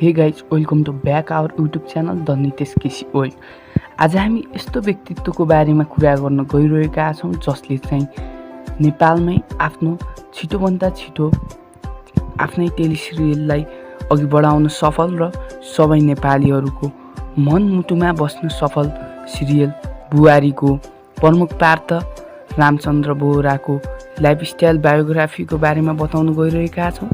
हे guys, welcome to back our YouTube channel the Nitesh KC oil. आज हामी यस्तो व्यक्तित्वको बारेमा कुरा गर्न गइरहेका छौँ जसले चाहिँ नेपालमै आफ्नो छिटोभन्दा छिटो आफ्नै टेलिसिरियललाई अघि बढाउन सफल र सबै नेपालीहरूको मनमुटुमा बस्न सफल सिरियल बुहारीको प्रमुख पात्र रामचन्द्र बोहराको लाइफस्टाइल बायोग्राफीको बारेमा बताउन गइरहेका छौँ।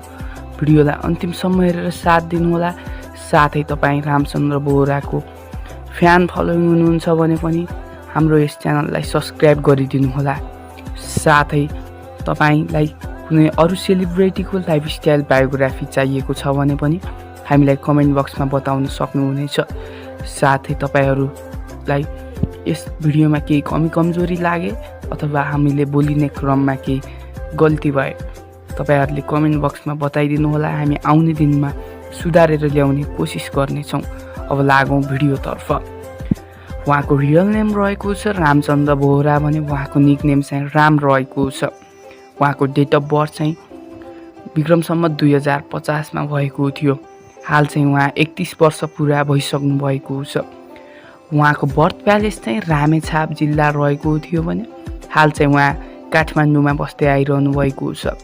भिडियोलाई अन्तिमसम्म हेरेर साथ दिनुहोला। साथै तपाईँ रामचन्द्र बोहराको फ्यान फलोइङ हुनुहुन्छ भने पनि हाम्रो यस च्यानललाई सब्सक्राइब गरिदिनुहोला। साथै तपाईलाई कुनै अरू सेलिब्रेटीको लाइफस्टाइल बायोग्राफी चाहिएको छ भने पनि हामीलाई कमेन्ट बक्समा बताउन सक्नुहुनेछ। साथै तपाईहरूलाई यस भिडियोमा केही कमी कमजोरी लागे अथवा हामीले बोलिने क्रममा केही गल्ती भए तपाईहरूले कमेन्ट बक्समा बताइदिनु होला। हामी आउने दिनमा सुधारेर ल्याउने कोसिस गर्नेछौँ। अब लागौँ भिडियोतर्फ। उहाँको रियल नेम रहेको छ रामचन्द्र बोहरा भने उहाँको निक नेम चाहिँ राम रहेको छ। उहाँको डेट अफ बर्थ चाहिँ विक्रम सम्वत 2050 भएको थियो। हाल चाहिँ उहाँ 31 वर्ष पुरा भइसक्नु भएको छ। उहाँको बर्थ प्यालेस चाहिँ रामेछाप जिल्ला रहेको थियो भने हाल चाहिँ उहाँ काठमाडौँमा बस्दै आइरहनु भएको छ।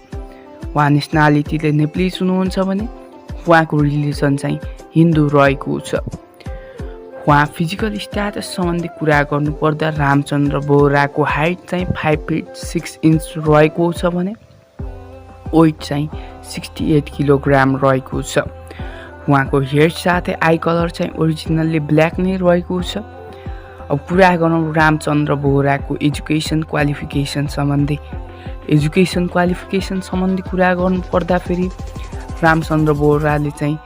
उहाँ नेसनालिटीले नेप्लिज हुनुहुन्छ भने उहाँको रिलिजन चाहिँ हिन्दू रहेको छ। उहाँ फिजिकल स्ट्याटस सम्बन्धी कुरा गर्नुपर्दा रामचन्द्र बोहराको हाइट चाहिँ 5 फिट 6 इन्च रहेको छ भने वेट चाहिँ 68 किलोग्राम रहेको छ। उहाँको हेयर साथै आई कलर चाहिँ ओरिजिनल्ली ब्ल्याक नै रहेको छ। अब कुरा गरौँ रामचन्द्र बोहराको एजुकेसन क्वालिफिकेसन सम्बन्धी कुरा गर्नुपर्दा फेरि रामचन्द्र बोहराले चाहिँ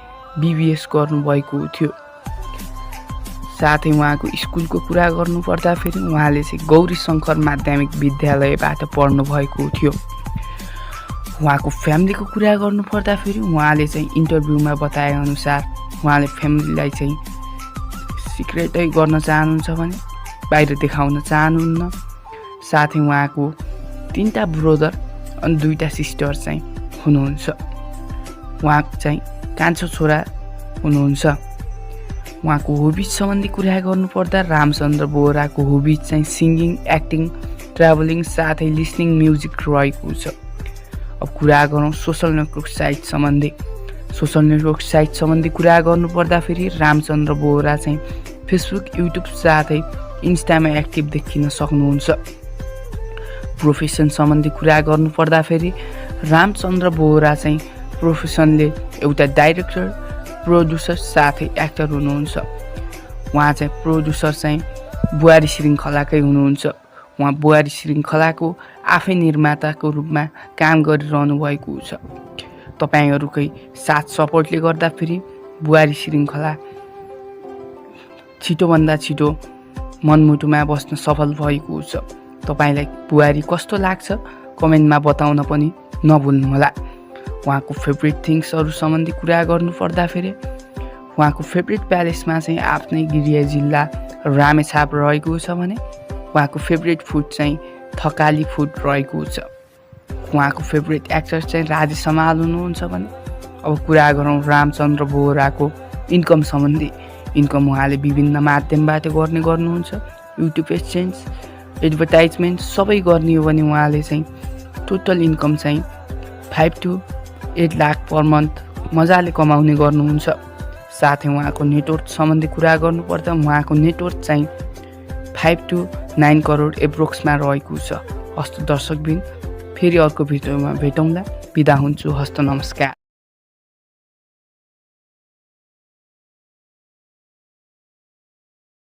BBS गर्नुभएको थियो। साथै उहाँको स्कुलको कुरा गर्नुपर्दा फेरि उहाँले चाहिँ गौरी शङ्कर माध्यमिक विद्यालयबाट पढ्नुभएको थियो। उहाँको फ्यामिलीको कुरा गर्नुपर्दा फेरि उहाँले चाहिँ इन्टरभ्यूमा बताए अनुसार उहाँले फ्यामिलीलाई चाहिँ सिक्रेटै गर्न चाहनुहुन्छ भने बाहिर देखाउन चाहनुहुन्न। साथै उहाँको 3टा ब्रदर अनि 2टा सिस्टर चाहिँ हुनुहुन्छ। उहाँ चाहिँ कान्छो छोरा हुनुहुन्छ। उहाँको हबिज सम्बन्धी कुरा गर्नुपर्दा रामचन्द्र बोहराको हबिज चाहिँ सिङ्गिङ, एक्टिङ, ट्राभलिङ साथै लिसनिङ म्युजिक रहेको छ। अब कुरा गरौँ सोसल नेटवर्क साइट सम्बन्धी कुरा गर्नुपर्दा फेरि रामचन्द्र बोहरा चाहिँ फेसबुक, युट्युब साथै इन्स्टामा एक्टिभ देखिन सक्नुहुन्छ। प्रोफेसन सम्बन्धी कुरा गर्नुपर्दा फेरि रामचन्द्र बोहरा चाहिँ प्रोफेसनले एउटा डाइरेक्टर, प्रोड्युसर साथै एक्टर हुनुहुन्छ। उहाँ चाहिँ प्रोड्युसर चाहिँ बुहारी श्रृङ्खलाकै हुनुहुन्छ। उहाँ बुहारी श्रृङ्खलाको आफै निर्माताको रूपमा काम गरिरहनु भएको छ। तपाईहरूकै साथ सपोर्टले गर्दा फेरि बुहारी श्रृङ्खला छिटोभन्दा छिटो मनमुटुमा बस्न सफल भएको छ। तपाईलाई बुहारी कस्तो लाग्छ कमेन्टमा बताउन पनि नभुल्नुहोला। उहाँको फेभरेट थिङ्सहरू सम्बन्धी कुरा गर्नुपर्दा फेरि उहाँको फेभरेट प्यालेसमा चाहिँ आफ्नै गृह जिल्ला रामेछाप रहेको छ भने उहाँको फेभरेट फुड चाहिँ थकाली फुड रहेको छ। उहाँको फेभरेट एक्टर चाहिँ राजेश हमाल हुनुहुन्छ भने अब कुरा गरौँ रामचन्द्र बोहराको इन्कम सम्बन्धी। इन्कम उहाँले विभिन्न माध्यमबाट गर्नुहुन्छ। युट्युब एक्सचेन्ज, एडभर्टाइजमेन्ट सबै गर्ने हो भने उहाँले चाहिँ टोटल इन्कम चाहिँ 5 to 8 लाख पर मन्थ मजाले कमाउने गर्नुहुन्छ। साथै उहाँको नेटवर्थ सम्बन्धी कुरा गर्नुपर्दा उहाँको नेटवर्थ चाहिँ 5 to 9 करोड एप्रोक्समा रहेको छ। हस्त दर्शकबिन फेरि अर्को भिडियोमा भेटौँला। बिदा हुन्छु। हस्त नमस्कार।